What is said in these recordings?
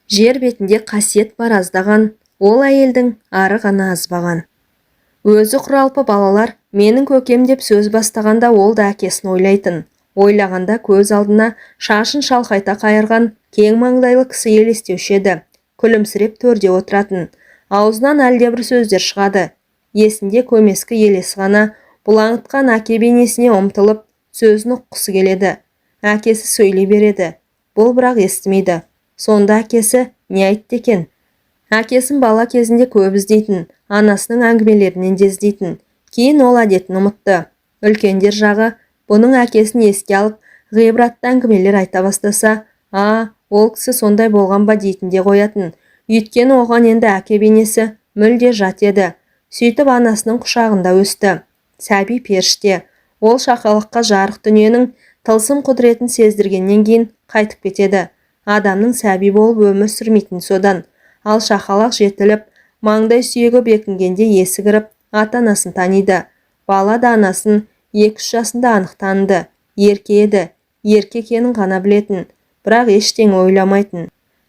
Жер бетінде қасиет бар аздаған, ол әйелдің ары ғана азбаған. Өзі құралпы балалар менің көкем деп сөз бастағанда ол да әкесін ойлайтын. Ойлағанда көз алдына шашын шалқайта қайырған кең маңдайлы кісі елестеуші еді. Күлімсіреп төрде отыратын. Аузынан әлдебір сөздер шығады. Есінде көмескі елесі ғана бұлаңытқан әке бейнесіне ұмтылып, сөзін ұққысы келеді. Әкесі сөйлей береді. Бұл бірақ естімейді. Сонда әкесі не айтты екен? Әкесін бала кезінде көп іздейтін, анасының әңгімелерінен де іздейтін. Кейін ол әдетін ұмытты. Үлкендер жағы бұның әкесін еске алып, ғибратты әңгімелер айта бастаса, «А, ол кісі сондай болған ба» дейтін де қоятын. Өйткені оған енді әке бейнесі мүлде жат еді. Сөйтіп анасының құшағында өсті. Сәби періште. Ол шақалаққа жарық дүниенің тылсым құдіретін сездіргеннен кейін қайтып кетеді. Адамның сәби болып өмір сүрмейтіні содан. Ал шақалақ жетіліп, маңдай сүйегі бекінгенде есі кіріп, ата-анасын таниды. Бала да анасын 2-3 жасында анық таныды. Ерке еді, ерке екенін ғана білетін, бірақ ештеңе ойламайтын.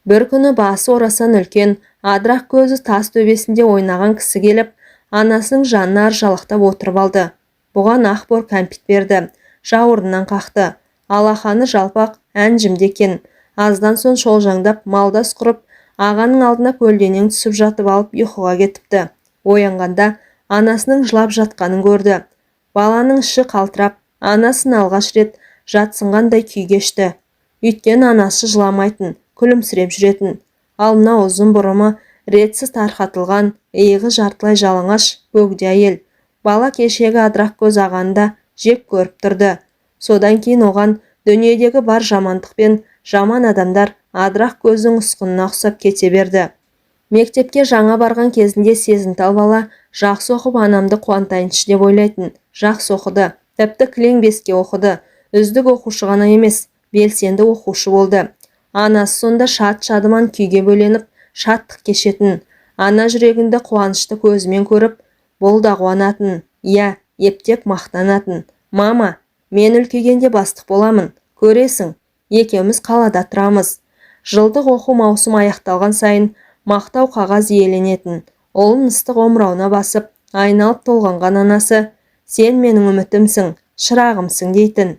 Бір күні басы орасан үлкен, адырақ көзі тас төбесінде ойнаған кісі келіп, анасының жанына аржалақтап отырып алды. Бұған ақбор кәмпит берді, жауырыннан қақты. Алақаны жалпақ, әнжімді екен. Аздан соң шолжаңдап малдас құрып, ағаның алдына көлденең түсіп жатып алып ұйқыға кетіпті. Оянғанда анасының жылап жатқанын көрді. Баланың іші қалтырап, анасын алғаш рет жатсынғандай күй кешті. Өйткені анасы жыламайтын, күлімсіреп жүретін. Ал мынау ұзын бұрымы ретсіз тарқатылған, иығы жартылай жалаңаш бөгде әйел. Бала кешегі адырақ көз ағаны да жек көріп тұрды. Содан кейін оған дүниедегі бар жамандық пен жаман адамдар адырақ көздің ұсқынына ұқсап кете берді. Мектепке жаңа барған кезінде сезімтал бала жақсы оқып анамды қуантайыншы деп ойлайтын. Жақсы оқыды. Тіпті кілең беске оқыды. Үздік оқушы ғана емес, белсенді оқушы болды. Анасы сонда шат-шадыман күйге бөленіп, шаттық кешетін. Ана жүрегінде қуанышты көзімен көріп, бұл да қуанатын. Иә, ептеп мақтанатын. Мама, мен үлкейгенде бастық боламын. Көресің, екеуміз қалада тұрамыз. Жылдық оқу маусымы аяқталған сайын мақтау қағаз иеленетін. Ұлын ыстық омырауына басып, айналып толғанған анасы, «Сен менің үмітімсің, шырағымсың» дейтін.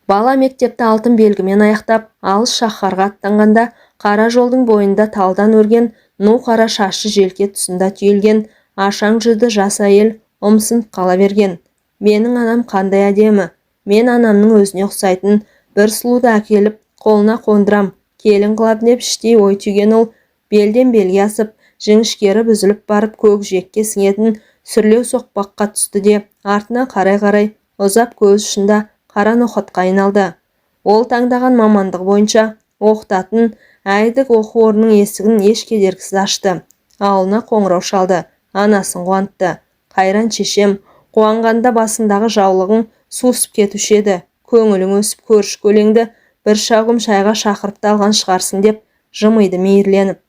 Бала мектепті алтын белгімен аяқтап, алыс шаһарға аттанғанда қара жолдың бойында талдан өрген ну қара шашы желке тұсында түйілген ашаң жүзді жас әйел ұмсынып қала берген. Менің анам қандай әдемі, мен анамның өзіне ұқсайтын бір сұлуды әкеліп қолына қондырам, келін қылам деп іштей ой түйген ол белден белге асып, жіңішкеріп үзіліп барып көк жиекке сіңетін сүрлеу соқпаққа түсті де, артына қарай-қарай ұзап көз ұшында қара ноқатқа айналды. Ол таңдаған мамандығы бойынша оқытатын әйдік оқу орнының есігін еш кедергісіз ашты. Ауылына қоңырау шалды, анасын қуантты. Қайран шешем, қуанғанда басындағы жаулығың сусып кетуші еді. Көңілің өсіп көрші-көлеңді бір шәугім шайға шақырып та алған шығарсың деп жымиды мейірленіп.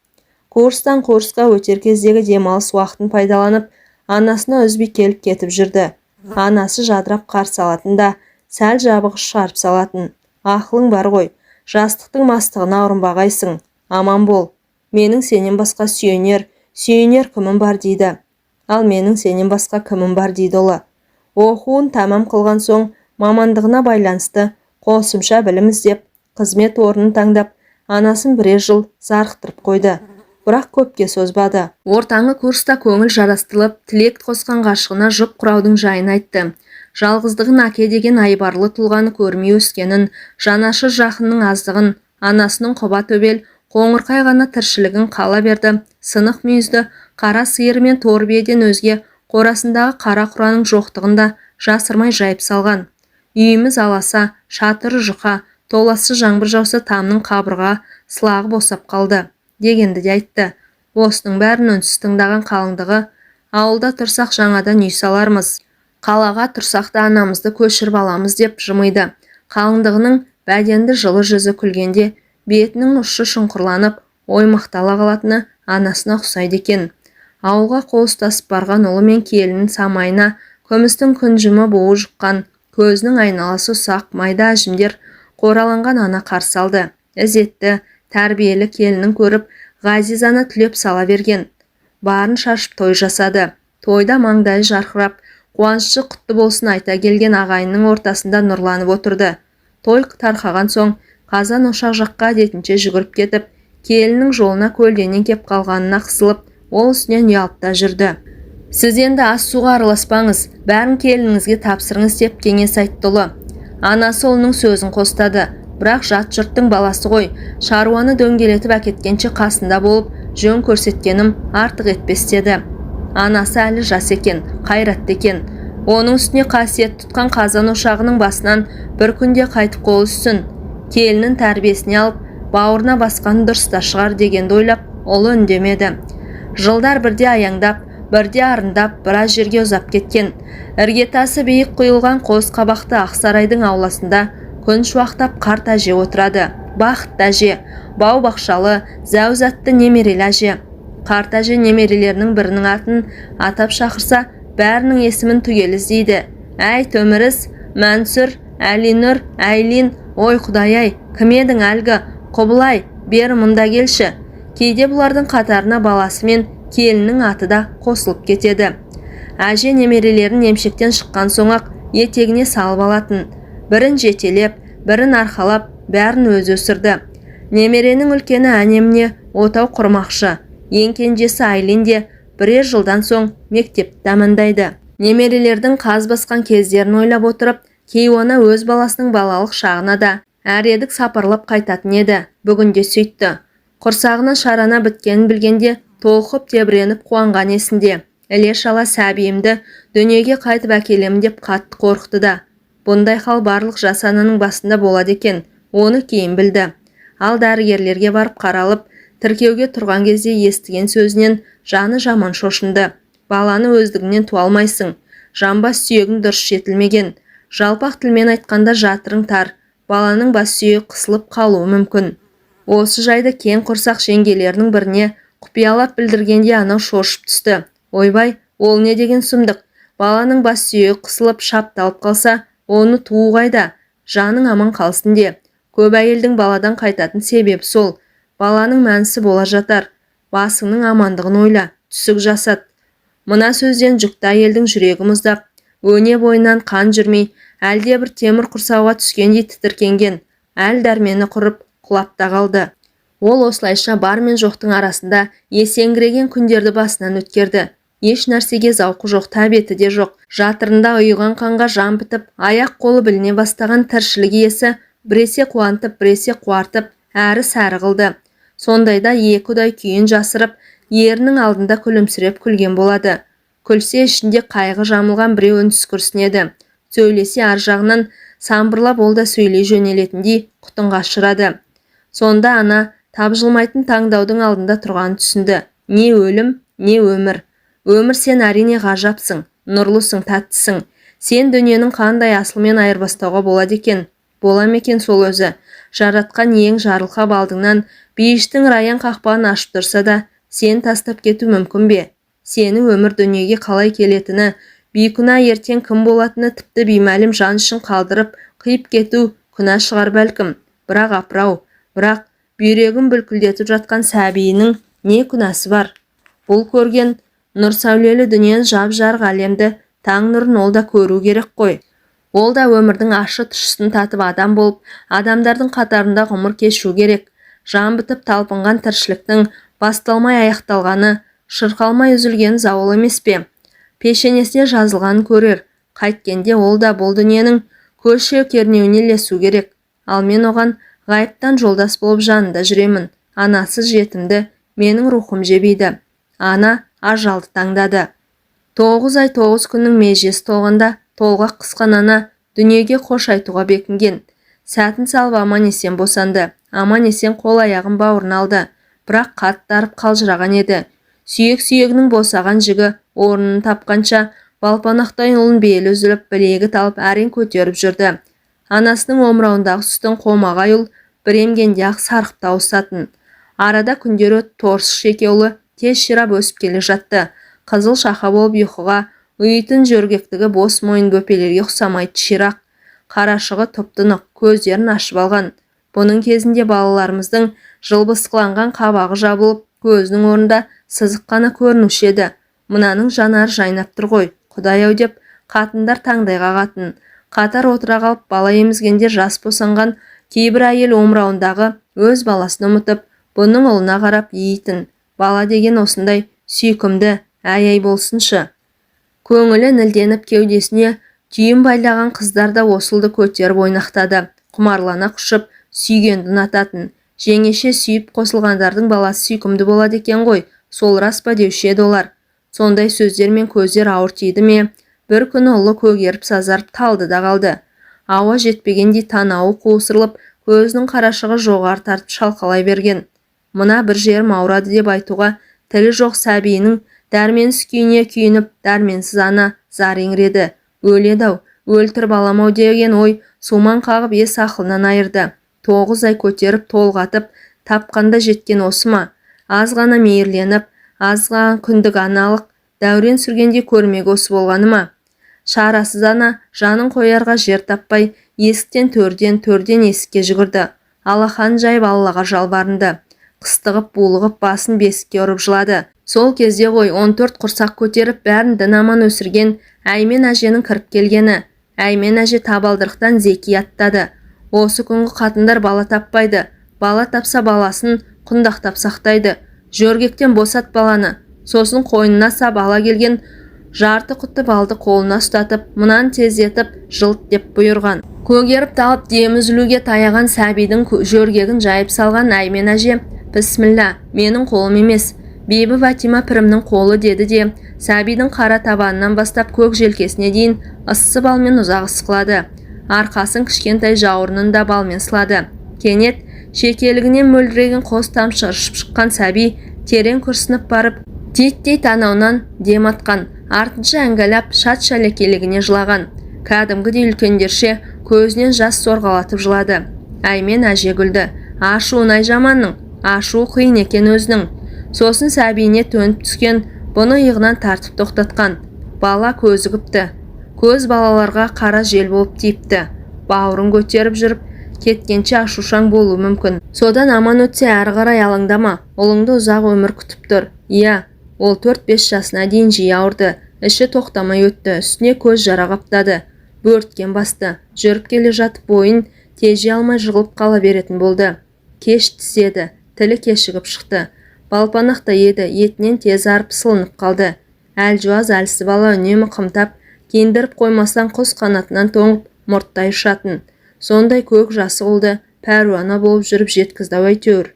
Курстан курсқа өтер кездегі демалыс уақытын пайдаланып, анасына үзбей келіп кетіп жүрді. Анасы жадырап қарсы алатын да, сәл жабығып шығарып салатын. Ақылың бар ғой, жастықтың мастығына ұрынбағайсың, аман бол. Менің сенен басқа сүйенер, сүйенер кімім бар дейді. Ал менің сенен басқа кімім бар дейді ұлы. Оқуын тәмам қылған соң мамандығына байланысты қосымша білім іздеп, қызмет орнын таңдап, анасын бірер жыл зарықтырып қойды. Бірақ көпке созбады. Ортаңғы курста көңіл жарастырылып, тілек қосқан ғашығына жұп құраудың жайын айтты. Жалғыздығын, әке деген айбарлы тұлғаны көрмей өскенін, жанашыр жақынның аздығын, анасының құба төбел, қоңырқай ғана тіршілігін қала берді. Сынық мүйізді қара сиыры мен тор биеден өзге қорасындағы қара құраның жоқтығын да жасырмай жайып салған. Үйіміз аласа, шатыры жұқа, толассыз жаңбыр жауса тамның қабырға сылағы босап қалды дегенді де айтты. Осының бәрін үнсіз тыңдаған қалыңдығы, ауылда тұрсақ жаңадан үй салармыз, қалаға тұрсақ та анамызды көшіріп аламыз деп жымиды. Қалыңдығының бәденді жылы жүзі күлгенде бетінің ұшы шұңқырланып, оймақтала қалатыны анасына ұқсайды екен. Ауылға қол ұстасып барған ұлы мен келінін самайына күмістің күнжімі буы жұққан, көзінің айналасы ұсақ майда әжімдер қораланған ана қарсы алды. Ізетті, тәрбиелі келінін көріп, Ғазизаны түлеп сала берген. Барын шашып той жасады. Тойда маңдайы жарқырап, қуанышы құтты болсын айта келген ағайынның ортасында нұрланып отырды. Той тарқаған соң қазан ошақ жаққа әдетінше жүгіріп кетіп, келіннің жолына көлденең кеп қалғанына қысылып, ол үстінен ұялып та жүрді. Сіз енді ас-суға араласпаңыз, бәрін келініңізге тапсырыңыз деп кеңес айтты ұлы. Анасы ұлының сөзін қостады. Бірақ жат жұрттың баласы ғой, шаруаны дөңгелетіп әкеткенше қасында болып, жөн көрсеткенім артық етпес деді. Анасы әлі жас екен, қайратты екен. Оның үстіне қасиет тұтқан қазан ошағының басынан бір күнде қайтып қол үзсін. Келінін тәрбиесіне алып, бауырына басқан дұрыс та шығар дегенді ойлап, ұлы үндемеді. Жылдар бірде аяңдап, бірде арындап, біраз жерге ұзап кеткен. Іргетасы биік құйылған қос қабақты ақ сарайдың ауласында күн шуақтап қарт әже отырады. Бақытты әже, бау-бақшалы, зәу-затты немерелі әже. Қарт әже немерелерінің бірінің атын атап шақырса, бәрінің есімін түгел іздейді. Әй, Төміріс, Мәнсүр, Әлинұр, Әйлин, ой құдай-ай, кім едің әлгі, Құбылай, бері мұнда келші. Кейде бұлардың қатарына баласы мен келіннің аты да қосылып кетеді. Әже немерелерін емшектен шыққан соң-ақ етегіне салып алатын. Бірін жетелеп, бірін арқалап, бәрін өзі өсірді. Немеренің үлкені әнемне отау құрмақшы. Ең кенжесі Айлин де бірер жылдан соң мектепті тәмамдайды. Немерелердің қаз басқан кездерін ойлап отырып, кейуана өз баласының балалық шағына да әредік сапарлап қайтатын еді. Бүгін де сөйтті. Құрсағына шарана біткенін білгенде толқып тебіреніп қуанған есінде. Іле-шала сәбиімді дүниеге қайтып әкелемін деп қатты қорықты да. Бұндай хал барлық жас ананың басында болады екен, оны кейін білді. Ал дәрігерлерге барып қаралып, тіркеуге тұрған кезде естіген сөзінен жаны жаман шошынды. Баланы өздігіңнен туа алмайсың, жамбас сүйегің дұрыс жетілмеген. Жалпақ тілмен айтқанда жатырың тар, баланың бас сүйегі қысылып қалуы мүмкін. Осы жайды кең құрсақ жеңгелерінің біріне құпиялап білдіргенде анау шошып түсті. Ойбай, ол не деген сұмдық? Баланың бас сүйегі қысылып шапталып қалса, оны туу қайда? Жаның аман қалсын де. Көп әйелдің баладан қайтатын себебі сол. Баланың мәнісі бола жатар. Басыңның амандығын ойла, түсік жасат. Мына сөзден жүкті әйелдің жүрегі мұздап, өне бойынан қан жүрмей, әлде бір темір құрсауға түскендей тітіркенген, әл дәрмені құрып, құлап та қалды. Ол осылайша бар мен жоқтың арасында есеңгіреген күндерді басынан өткерді. Еш нәрсеге зауқы жоқ, тәбеті де жоқ. Жатырында ұйыған қанға жан бітіп, аяқ қолы біліне бастаған тіршілік иесі біресе қуантып, біресе қуартып, әрі сәрі қылды. Сондайда екі ұдай күйін жасырып, ерінің алдында күлімсіреп күлген болады. Күлсе ішінде қайғы жамылған біреу үнсіз күрсінеді. Сөйлесе ар жағынан самбырлап ол да сөйлей жөнелетіндей құтын қашырады. Сонда ана тапжылмайтын таңдаудың алдында тұрғанын түсінді. Не өлім, не өмір. Өмір сен әрине ғажапсың, нұрлысың, тәттісің. Сен дүниенің қандай асылмен айырбастауға болады екен? Бола ма екен сол өзі? Жаратқан ең жарылқап алдыңнан бейіштің раян қақпағын ашып тұрса да, сен тастап кету мүмкін бе? Сені өмір дүниеге қалай келетіні, бейкүнә ертең кім болатыны тіпті беймәлім жан үшін қалдырып, қиып кету күнә шығар бәлкім. Бірақ апырау, бірақ бүйрегін бүлкілдетіп жатқан сәбиінің не күнәсі бар? Бұл көрген нұр сәулелі дүниені, жап-жарық әлемді, таң нұрын ол да көру керек қой. Ол да өмірдің ащы тұщысын татып адам болып, адамдардың қатарында ғұмыр кешу керек. Жан бітіп талпынған тіршіліктің басталмай аяқталғаны, шырқалмай үзілгені зауал емес пе? Пешенесіне жазылғанын көрер. Қайткенде ол да бұл дүниенің көше кернеуіне ілесу керек. Ал мен оған ғайыптан жолдас болып жанында жүремін. Анасыз жетімді менің рухым жебейді. Ана ажалды таңдады. 9 ай 9 күннің межесі толғанда толғақ қысқан ана дүниеге қош айтуға бекінген. Сәтін салып аман-есен босанды. Аман-есен қол аяғын бауырына алды. Бірақ қатты арып қалжыраған еді. Сүйек-сүйегінің босаған жігі орнын тапқанша балпанақтай ұлын белі үзіліп, білегі талып әрең көтеріп жүрді. Анасының омырауындағы сүтін қомағай ұл бір емгенде-ақ сарқып тауысатын. Арада күндер өтіп, торсық шеке ұлы тез ширап өсіп келе жатты. Қызыл шақа болып ұйқыға ұйитын жөргектігі бос мойын бөпелерге ұқсамайтын ширақ. Қарашығы тұп-тұнық, көздерін ашып алған. Бұның кезінде балаларымыздың жылбысқыланған қабағы жабылып, Көзінің орнында сызық қана көрінуші еді. Мынаның жанары жайнап тұр ғой, құдай-ау деп қатындар таңдай қағатын. Қатар отыра қалып бала емізгенде жас босанған кейбір әйел омырауындағы өз баласын ұмытып, бұның ұлына қарап ейтін. Бала деген осындай сүйкімді, әй-әй болсыншы. Көңілі нілденіп кеудесіне түйін байлаған қыздар да осылды көтеріп ойнақтады. Құмарлана құшып, сүйгенді ұнататын. Жеңеше сүйіп қосылғандардың баласы сүйкімді болады екен ғой, сол рас па деуші еді олар. Сондай сөздер мен көздер ауыр тиді ме, бір күні ұлы көгеріп сазарып талды да қалды. Ауа жетпегендей танауы қусырылып, көзінің қарашығы жоғары тартып шалқалай берген. Мына бір жерім ауырады деп айтуға тілі жоқ сәбиінің дәрменсіз күйіне күйініп, дәрменсіз ана зар еңіреді. Өледі-ау, өлтіріп алам-ау деген ой сумаң қағып ес ақылынан айырды. 9 ай көтеріп толғатып тапқанда жеткен осы ма? Аз ғана мейірленіп, аз ғана күндік аналық дәурен сүргенде көрмек осы болғаны ма? Шарасыз ана жанын қоярға жер таппай, есіктен төрден, төрден есікке жүгірді. Алақан жайып Аллаға жалбарынды. Қыстығып, булығып, басын бесікке ұрып жылады. Сол кезде ғой 14 құрсақ көтеріп, бәрін дін аман өсірген Әймен әженің кіріп келгені. Әймен әже табалдырықтан зеки аттады. Осы күнгі қатындар бала таппайды. Бала тапса баласын құндақтап сақтайды. Жөргектен босат баланы. Сосын қойнына сап ала келген жарты құты балды қолына ұстатып, мұнан тездетіп жылт деп бұйырған. Көгеріп талып демі үзілуге таяған сәбидің жөргегін жайып салған Әймен әже, «Бісміллә, менің қолым емес, Бибі Фатима пірімнің қолы» деді де, сәбидің қара табанынан бастап көк желкесіне дейін ыссы балмен ұзақ ысқылады. Арқасын, кішкентай жауырынын да балмен сылады. Кенет шекелігінен мөлдіреген қос тамшы ыршып шыққан сәби терең күрсініп барып, титтей танауынан дем атқан, артынша әңгәлап шат шәлекейлігіне жылаған. Кәдімгідей үлкендерше көзінен жас сорғалатып жылады. Әймен әже күлді. Ашуын ай жаманның, ашуы қиын екен өзінің. Сосын сәбиіне төніп түскен, бұны иығынан тартып тоқтатқан. Бала көзі күпті. Көз балаларға қара жел болып тиіпті. Бауырын көтеріп жүріп, кеткенше ашушаң болуы мүмкін. Содан аман өтсе әрі қарай алаңдама, ұлыңды ұзақ өмір күтіп тұр. Иә, ол 4-5 жасына дейін жиі ауырды. Іші тоқтамай өтті, үстіне көз жара қаптады. Бөрткен басты. Жүріп келе жатып бойын тежей алмай жығылып қала беретін болды. Кеш тіседі, тілі кешігіп шықты. Балпанақта еді, етінен тез арып сылынып қалды. Әлжуаз әлсіз бала үнемі қымтап, киіндіріп қоймасаң құс қанатынан тоңып, мұрттай ұшатын. Сондай көк жасы ұлды пәруана болып жүріп жеткізді-ау әйтеуір.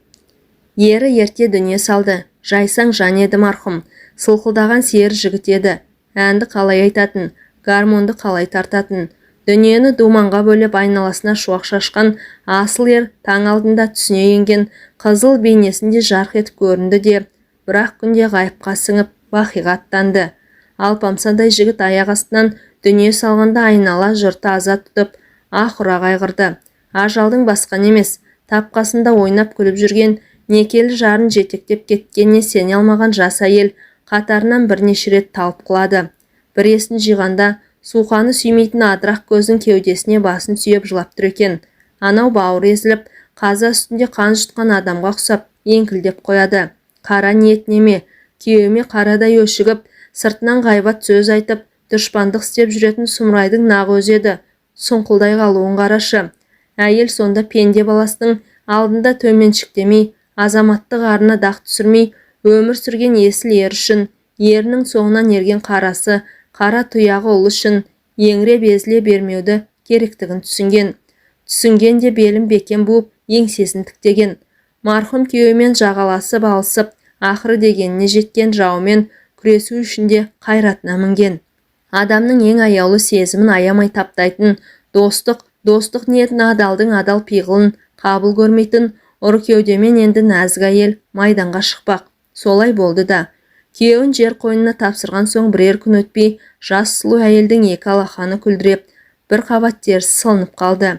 Ері ерте дүние салды. Жайсаң жан еді марқұм. Сылқылдаған сері жігіт еді. Әнді қалай айтатын, гармонды қалай тартатын. Дүниені думанға бөлеп айналасына шуақ шашқан асыл ер таң алдында түсіне енген қызыл бейнесінде жарқ етіп көрінді де, бірақ күнде ғайыпқа сіңіп бақиға аттанды. Алпамсадай жігіт аяқ астынан дүние салғанда айнала жұрты аза тұтып, ах ұра қайғырды. Ажалдың басқан емес, тапқасында ойнап күліп жүрген некелі жарын жетектеп кеткеніне сене алмаған жас әйел қатарынан бірнеше рет талып құлады. Бір есін жиғанда суқаны сүймейтін адырақ көздің кеудесіне басын сүйеп жылап тұр екен. Анау бауыры езіліп, қаза үстінде қан жұтқан адамға ұқсап еңкілдеп қояды. Қара ниет неме, күйеуіме қарадай өшігіп, сыртынан ғайбат сөз айтып, дұшпандық істеп жүретін сұмырайдың нағы өзі еді. Сұңқылдай қалуын қарашы. Әйел сонда пенде баласының алдында төменшіктемей, азаматтық арына дақ түсірмей, өмір сүрген есіл ер үшін, ерінің соңынан ерген қарасы, қара тұяғы ұлы үшін еңіреп езіле бермеуді керектігін түсінген. Түсінген де белін бекем буып, еңсесін тіктеген. Марқұм күйеуімен жағаласып алысып, ақыры дегеніне жеткен жауымен күресу үшін де қайратына мінген. Адамның ең аяулы сезімін аямай таптайтын, достық, достық ниетін адалдың адал пиғылын қабыл көрмейтін ұры кеудемен енді нәзік әйел майданға шықпақ. Солай болды да. Күйеуін жер қойнына тапсырған соң бірер күн өтпей, жас сұлу әйелдің екі алақаны күлдіреп, бір қабат терісі сылынып қалды.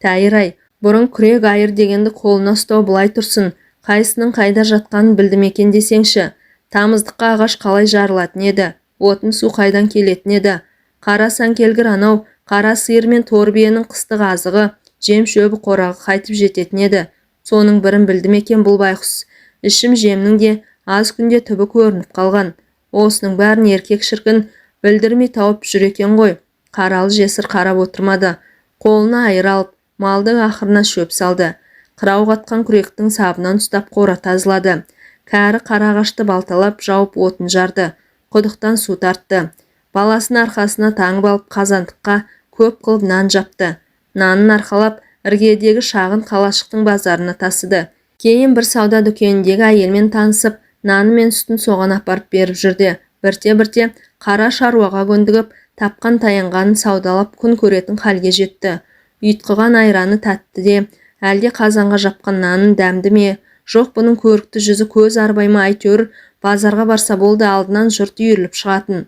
Тәйір-ай, бұрын күрек айыр дегенді қолына ұстау былай тұрсын, қайсының қайда жатқанын білді ме екен десеңші. Тамыздыққа ағаш қалай жарылатын еді, отын су қайдан келетін еді. Қара сәңкелгір анау қара сиыр мен тор биенің қыстық азығы, жем шөбі қорағы қайтып жететін еді. Соның бірін білді ме екен бұл байқұс? Ішім жемнің де, Аз күнде түбі көрініп қалған. Осының бәрін еркек шіркін білдірмей тауып жүр екен ғой. Қаралы жесір қарап отырмады. Қолына айыр алып, малдың ақырына шөп салды. Қырау қатқан күректің сабынан ұстап қора тазалады. Кәрі қара ағашты балталап жауып отын жарды. Құдықтан су тартты. Баласын арқасына таңып алып қазандыққа көп қылып нан жапты. Нанын арқалап іргедегі шағын қалашықтың базарына тасыды. Кейін бір сауда дүкеніндегі әйелмен танысып, наны мен сүтін соған апарып беріп жүрді. Бірте-бірте қара шаруаға көндігіп, тапқан таянғанын саудалап күн көретін халге жетті. Ұйтқыған айраны тәтті де, әлде қазанға жапқан нанын дәмді ме, жоқ бұның көрікті жүзі көз арбай ма, әйтеуір базарға барса болды, алдынан жұрт үйіріліп шығатын.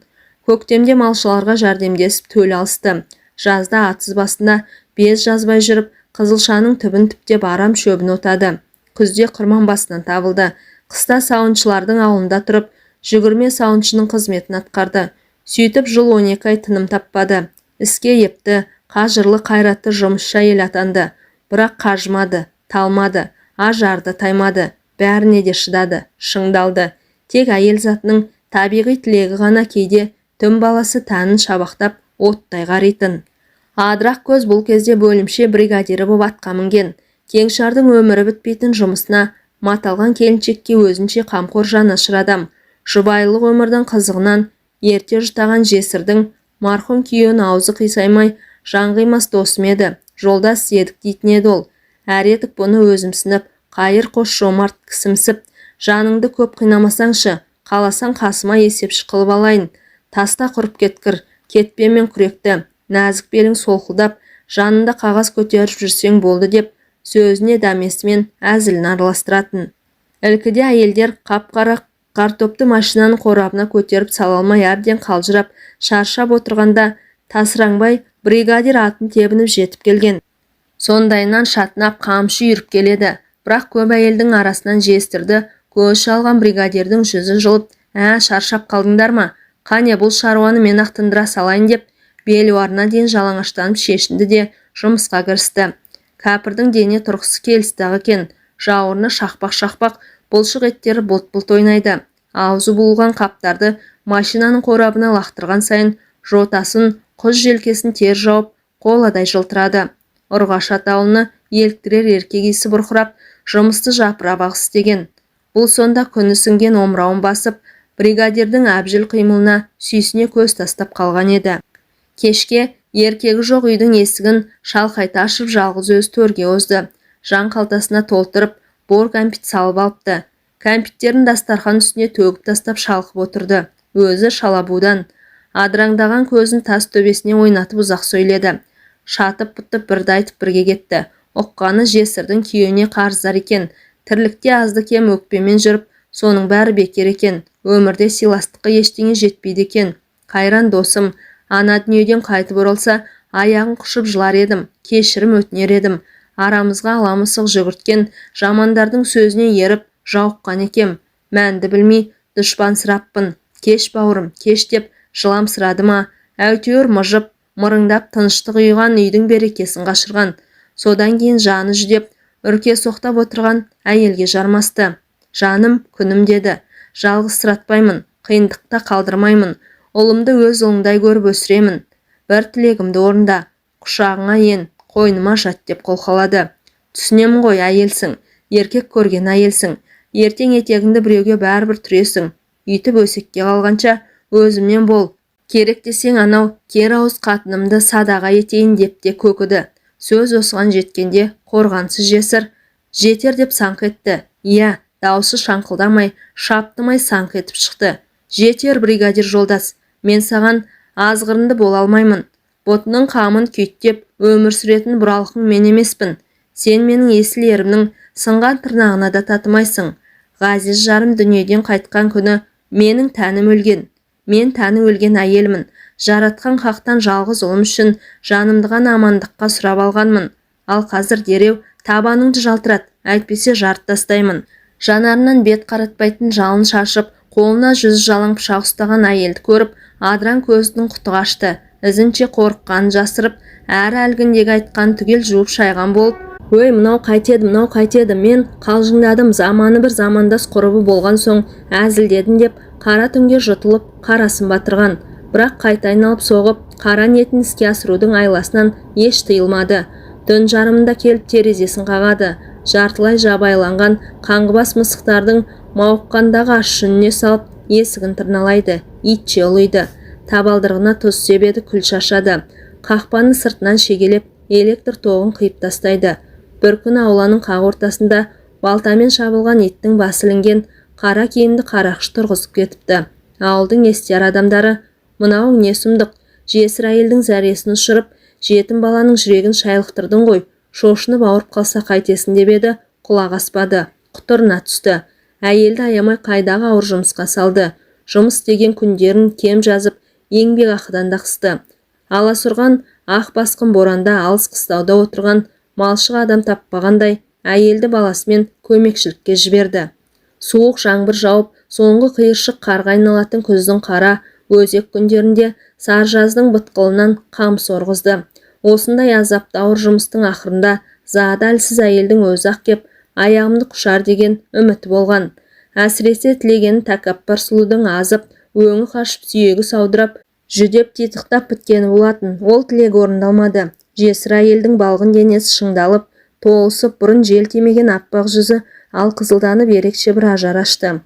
Көктемде малшыларға жәрдемдесіп төл алысты. Жазда атыз басында без жазбай жүріп, қызылшаның түбін түптеп арам шөбін отады. Күзде қырман басынан табылды. Қыста сауыншылардың ауылында тұрып, жүгірме сауыншының қызметін атқарды. Сөйтіп жыл 12 ай тыным таппады. Іске епті, қажырлы қайратты жұмысшы әйел атанды. Бірақ қажымады, талмады, ажарды таймады, бәріне де шыдады, шыңдалды. Тек әйел затының табиғи тілегі ғана кейде түн баласы тәнін шабақтап оттай қаритын. Адырақ көз бұл кезде бөлімше бригадирі боп атқа мінген. Кеңшардың өмірі бітпейтін жұмысына маталған келіншекке өзінше қамқор жанашыр адам. Жұбайлық өмірдің қызығынан ерте жұтаған жесірдің марқұм күйеуін аузы қисаймай жан қимас досым еді, жолдас едік дейтін еді ол. Әр едік бұны өзімсініп, қайыр қош жомарт кісімсіп, жаныңды көп қинамасаңшы, қаласаң қасыма есепші қылып алайын, таста құрып кеткір, кетпе мен күректі, нәзік белің солқылдап, жанында қағаз көтеріп жүрсең болды деп, сөзіне дәмесімен әзілін араластыратын. Ілкіде әйелдер қап-қара картопты машинаның қорабына көтеріп сала алмай әбден қалжырап, шаршап отырғанда тасыраңбай бригадир атын тебініп жетіп келген. Сондайынан шатынап қамшы үйіріп келеді. Бірақ көп әйелдің арасынан жесірді көз шалған бригадирдің жүзі жылып, «Ә, шаршап қалдыңдар ма? Қане, бұл шаруаны мен ақ тындыра салайын» деп, белуарына дейін жалаңаштанып шешінді де жұмысқа кірісті. Кәпірдің дене тұрғысы келісті-ақ екен. Жауырыны шақпақ-шақпақ, бұлшық еттері бұлт-бұлт ойнайды. Аузы буылған қаптарды машинаның қорабына лақтырған сайын жотасын, құз желкесін тер жауып, қоладай жылтырады. Ұрғашы атаулыны еліктірер еркек иісі бұрқырап, жұмысты жапырап-ақ істеген. Бұл сонда күні сіңген омырауын басып, бригадирдің әбжіл қимылына сүйсіне көз тастап қалған еді. Кешке еркегі жоқ үйдің есігін шалқайта ашып жалғыз өзі төрге озды. Жан қалтасына толтырып, бор кәмпит салып алыпты. Кәмпиттерін дастархан үстіне төгіп тастап шалқып отырды. Өзі шалабудан. Адыраңдаған көзін тас төбесіне ойнатып ұзақ сөйледі. Шатып-бұтып бірді айтып бірге кетті. Ұққаны жесірдің күйеуіне қарыздар екен. Тірлікте азды-кем өкпемен жүріп, соның бәрі бекер екен. Өмірде сыйластыққа ештеңе жетпейді екен. Қайран досым, ана дүниеден қайтып оралса, аяғын құшып жылар едім, кешірім өтінер едім. Арамызға ала мысық жүгірткен жамандардың сөзіне еріп, жауыққан екем. Мәнді білмей, дұшпансыраппын. Кеш бауырым, кеш деп жыламсырады ма, әйтеуір мыжып, мырыңдап тыныштық ұйыған үйдің берекесін қашырған. Содан кейін жаны жүдеп, үрке соқтап отырған әйелге жармасты. Жаным, күнім деді. Жалғызсыратпаймын, қиындықта қалдырмаймын. Ұлымды өз ұлыңдай көріп өсіремін. Бір тілегімді орында, құшағыңа ен, қойныма жат деп қолқалады. Түсінемін ғой, әйелсің, еркек көрген әйелсің. Ертең етегіңді біреуге бәрібір түресің. Үйтіп өсекке қалғанша өзімнен бол. Керек десең анау кер ауыз қатынымды садаға етейін деп те көкіді. Сөз осыған жеткенде қорғансыз жесір жетер деп саңқ етті. Иә, даусы шаңқылдамай, шаптымай саңқ етіп шықты. Жетер, бригадир жолдас, мен саған азғырынды бола алмаймын. Бұтының қамын күйттеп өмір сүретін бұралқың мен емеспін. Сен менің есіл ерімнің сынған тырнағына да татымайсың. Ғазиз жарым дүниеден қайтқан күні менің тәнім өлген. Мен тәні өлген әйелмін. Жаратқан хақтан жалғыз ұлым үшін жанымды ғана амандыққа сұрап алғанмын. Ал қазір дереу табаныңды жалтырат, әйтпесе жарып тастаймын. Жанарынан бет қаратпайтын жалын шашып, қолына жүзі жалаң пышақ ұстаған әйелді көріп, адыраң көзінің құты қашты. Ізінше қорыққанын жасырып, әрі әлгіндегі айтқан түгел жуып шайған болып, Өй, мынау қайтеді, мынау қайтеді, мен қалжыңдадым, заманы бір замандас құрбы болған соң әзілдедім деп қара түнге жұтылып қарасын батырған. Бірақ қайта айналып соғып, қара ниетін іске асырудың айласынан еш тыйылмады. Түн жарымында келіп терезесін қағады. Жартылай жабайыланған қаңғыбас мысықтардың мауыққандағы ащы үніне салып, есігін тырналайды, итше ұлиды. Табалдырығына тұз себеді, күл шашады. Қақпаны сыртынан шегелеп, электр тоғын қиып тастайды. Бір күні ауланың қақ ортасында балтамен шабылған иттің басы ілінген қара киімді қарақшы тұрғызып кетіпті. Ауылдың естияр адамдары, мынауың не сұмдық, жесір әйелдің зәресін ұшырып, жетім баланың жүрегін шайлықтырдың ғой, шошынып ауырып қалса қайтесің деп еді, құлақ аспады, құтырына түсті. Әйелді аямай қайдағы ауыр жұмысқа салды. Жұмыс істеген күндерін кем жазып, еңбек ақыдан да қысты. Аласұрған ақ басқын боранда алыс қыстауда отырған малшыға адам таппағандай әйелді баласымен көмекшілікке жіберді. Суық жаңбыр жауып, соңғы қиыршық қарға айналатын күздің қара өзек күндерінде саржаздың бытқылынан қамыс орғызды. Осындай азапты ауыр жұмыстың ақырында зады әлсіз әйелдің өзі-ақ кеп аяғымды құшар деген үміті болған. Әсіресе тілегені тәкаппар сұлудың азып, өңі қашып, сүйегі саудырап, жүдеп титықтап біткені болатын. Ол тілегі орындалмады. Жесір әйелдің балғын денесі шыңдалып, толысып, бұрын жел тимеген аппақ жүзі ал қызылданып ерекше бір ажар ашты.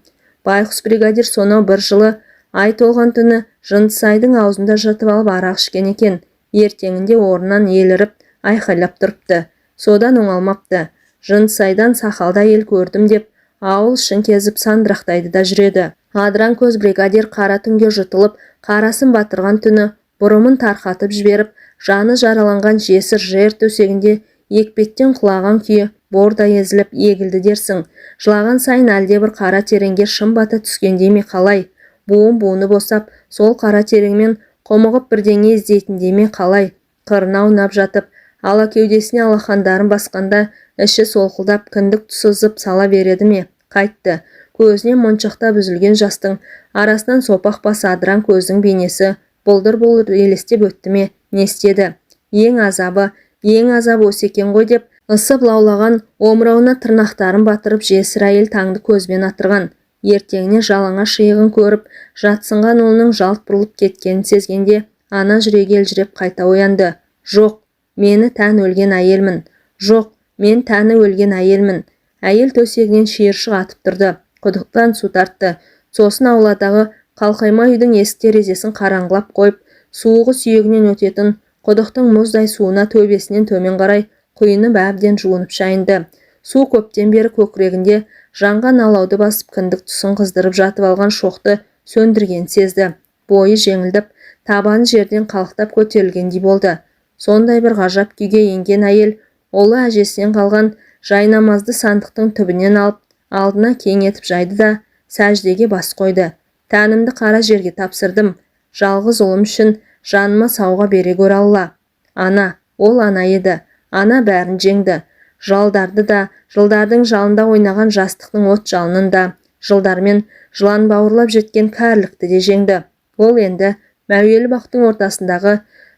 Байқұс бригадир сонау бір жылы ай толған түні Жынтысайдың аузында жатып алып арақ ішкен екен. Ертеңінде орнынан еліріп, айқайлап тұрыпты. Содан оңалмапты. Жынтысайдан сақалды әйел көрдім деп, ауыл ішін кезіп сандырақтайды да жүреді. Адыраң көз бригадир қара түнге жұтылып, қарасын батырған түні бұрымын тарқатып жіберіп, жаны жараланған жесір жер төсегінде екпеттен құлаған күйі бордай езіліп егілді дерсің. Жылаған сайын әлдебір қара тереңге шым бата түскендей ме қалай, буын-буыны босап, сол қара тереңмен құмығып бірдеңе іздейтіндей ме қалай, қырына аунап жатып, ала кеудесіне алақандарын басқанда іші солқылдап кіндік тұсы сала береді ме, қайтты. Көзіне моншақтап үзілген жастың арасынан сопақ басы адыраң көздің бейнесі бұлдыр-бұлдыр елестеп өтті ме, не істеді? Ең азабы, ең азабы осы екен ғой деп, ысып лаулаған омырауына тырнақтарын батырып жесір әйел таңды көзбен атырған. Ертеңіне жалаңаш иығын көріп, жатсынған ұлының жалт бұрылып кеткенін сезгенде ана жүрегі елжіреп қайта оянды. Жоқ, мені тән өлген әйелмін. Жоқ, мен тәні өлген әйелмін. Әйел төсегінен шиыршық атып тұрды. Құдықтан су тартты. Сосын ауладағы қалқайма үйдің есік терезесін қараңғылап қойып, суығы сүйегінен өтетін құдықтың мұздай суына төбесінен төмен қарай құйынып әбден жуынып шайынды. Су көптен бері көкірегінде жанған алауды басып, кіндік тұсын қыздырып жатып алған шоқты сөндірген сезді. Бойы жеңілдіп, табаны жерден қалықтап көтерілгендей болды. Сондай бір ғажап күйге енген әйел ұлы әжесінен қалған жайнамазды сандықтың түбінен алып, алдына кең етіп жайды да сәждеге бас қойды. Тәнімді қара жерге тапсырдым. Жалғыз ұлым үшін жаныма сауға бере көр Алла. Ана, ол ана еді. Ана бәрін жеңді. Жалдарды да, жылдардың жалында ойнаған жастықтың от жалынын да, жылдармен жылан бауырлап жеткен кәрілікті де жеңді. Ол енді мәуелі бақтың ортасындағы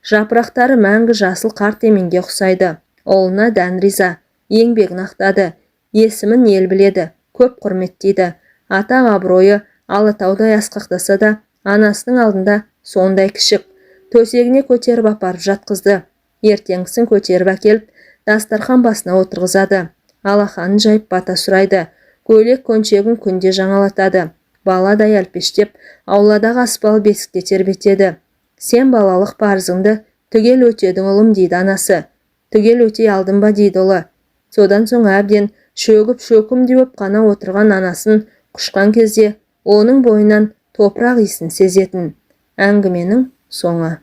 жапырақтары мәңгі жасыл қарт еменге ұқсайды. Ұлына дән риза, еңбегін ақтады. Есімін ел біледі, көп құрметтейді. Атақ абыройы Алатаудай асқақтаса да, анасының алдында сондай кішік. Төсегіне көтеріп апарып жатқызды. Ертеңгісін көтеріп әкеліп, дастархан басына отырғызады. Алақанын жайып бата сұрайды. Көйлек көншегін күнде жаңалатады. Баладай әлпештеп, ауладағы аспалы бесікте тербетеді. Сен балалық парызыңды түгел өтедің ұлым, дейді анасы. Түгел өтей алдым ба, дейді ұлы. Содан соң әбден шөгіп шөкімдей боп қана отырған анасын құшқан кезде оның бойынан топырақ иісін сезетін. Әңгіменің соңы.